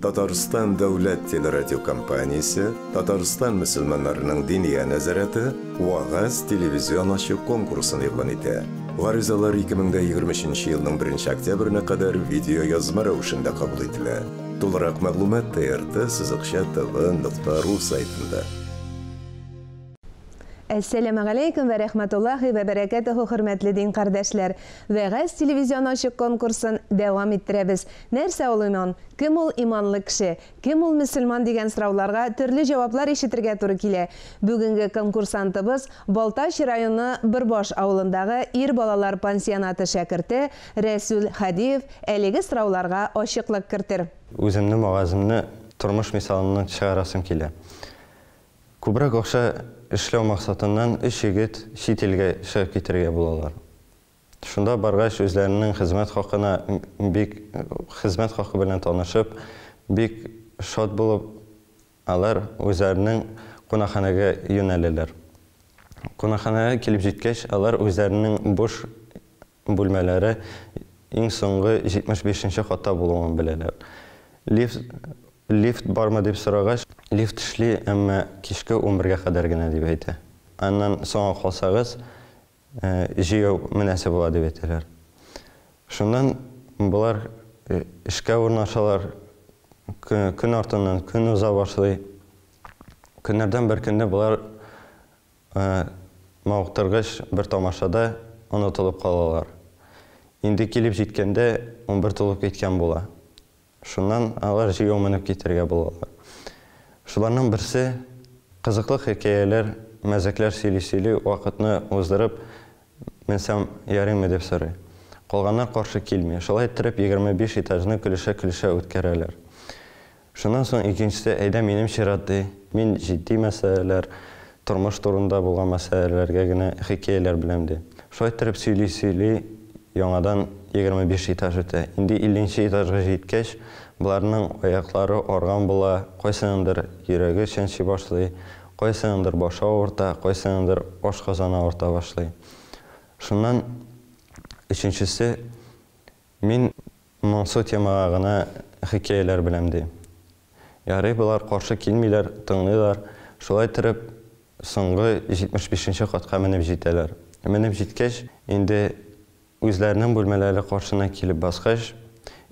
Татарстан дәүләт телерадиокомпаниясе, Татарстан мөселманнарының Диния нәзарәте Вәгазь телевизион ачык конкурсын игълан итә. Гаризалар 2023 елның 1 октябренә кадәр видеоязма рәвешендә кабул ителә. Тулырак мәгълүмат TRT сызыкча tv нокта ру сайтында. Әссәламегаләйкүм вә рәхмәтуллаһи вә бәрәкәтүһү, хөрмәтле дин кардәшләр! Вәгазь телевизион ачык конкурсын дәвам иттерәбез. Нәрсә ул иман? Кем ул иманлы кеше? Кем ул мөселман дигән сорауларга төрле җаваплар ишетергә туры килә. Бүгенге конкурсантыбыз, Балтач районы Бөрбаш авылындагы ир балалар пансионаты шәкерте Рәсүл Һадиев әлеге сорауларга ачыклык кертер. Үземнең вәгаземне тормыш мисалыннан чыгарасым килә. Күбрәк акча эшләү максатыннан өч егет чит илгә чыгып китәргә булалар. Шунда баргач үзләренең хезмәт хакына бик хезмәт хакы белән танышып, бик шат булып алар үзләренең кунакханәгә юнәләләр. Кунакханәгә килеп җиткәч, алар үзләренең буш бүлмәләре иң соңгы 75 нче катта булуын беләләр. Лифт, лифт бармы дип сорагач, лифт эшли, әмма кичке унбергә кадәр генә дип әйтә. Аннан соңга калсагыз, җәяү менәсе була дип әйтәләр. Шуннан болар эшкә урнашалар, көн артыннан көн уза башлый. Көннәрдән бер көнне болар Мавыктыргыч бер тамашада онытылып калалар. Инде килеп җиткәндә, 11 тулып киткән була. Шуннан алар җәяү менеп китәргә булалар. Шуларның берсе, кызыклы хикәяләр, мәзәкләр сөйли-сөйли вакытны уздырып, менсәм ярыймы дип сорый. Калганнар каршы килми. Шулай иттереп, 25 этажны көлешә-көлешә үткәрәләр. Шуннан соң икенчесе, әйдә минем чират, ди. Мин җитди мәсьәләләр, тормыш турында булган мәсьәләләргә генә хикәяләр беләм, ди. Шулай иттереп сөйли-сөйли яңадан 25 этаж үтә. Инде 50 нче этажга җиткәч, боларның аяклары арган була, кайсыныңдыр йөрәге чәнчи башлый, кайсыныңдыр башы авырта, кайсыныңдыр ашказаны авырта башлый. Шуннан өченчесе, Мин моңсу темага гына хикәяләр беләм, ди. Ярый, болар каршы килмиләр, тыңлыйлар. Шулай иттереп, соңгы 75 нче катка менеп җитәләр. Менеп җиткәч, инде үзләренең бүлмәләре каршына килеп баскач,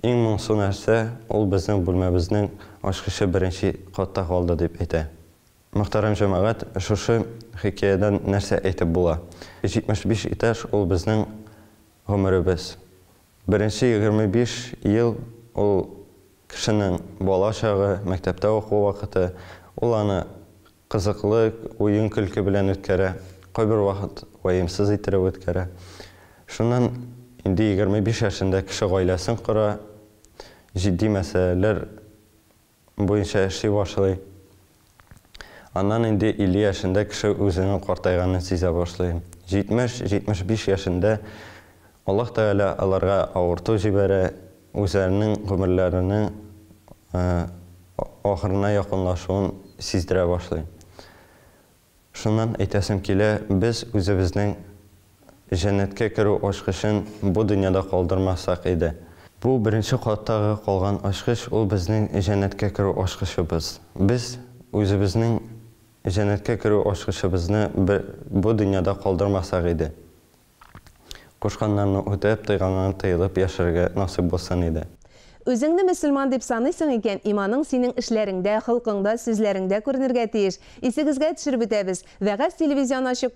иң моңсу нәрсә, ул безнең бүлмәбезнең ачкычы беренче катта калды, дип әйтә. Мөхтәрәм җәмәгать, шушы хикәядән нәрсә әйтеп була? 75 этаж ул безнең гомеребез. Беренче 25 ел ул кешенең бала чагы, мәктәптә уку вакыты. Ул аны кызыклы, уен-көлке белән үткәрә, кайбер вакыт ваемсыз иттереп үткәрә. Шуннан инде 25 яшендә кеше гаиләсен кора, җитди мәсьәләләр буенча эшли башлый. Аннан инде 50 яшендә кеше үзенең картайганын сизә башлый. 70-75 яшендә Аллаһ Тәгалә аларга авырту җибәрә, үзләренең гомерләренең ахырына якынлашуын сиздерә башлый. Шуннан әйтәсем килә, без үзебезнең җәннәткә керү ачкычын бу дөньяда калдырмасак иде. Бу беренче каттагы калган ачкыч, ул безнең җәннәткә керү ачкычыбыз. Без үзебезнең җәннәткә керү ачкычыбызны бу дөньяда калдырмасак иде. Кушканнарны үтәп, тыйганнан тыелып яшәргә насыйп булсын иде. Үзеңне мөселман дип саныйсың икән, иманың синең эшләреңдә, холкыңда, сүзләреңдә күренергә тиеш. Исегезгә төшереп үтәбез, Вәгазь телевизион ачык.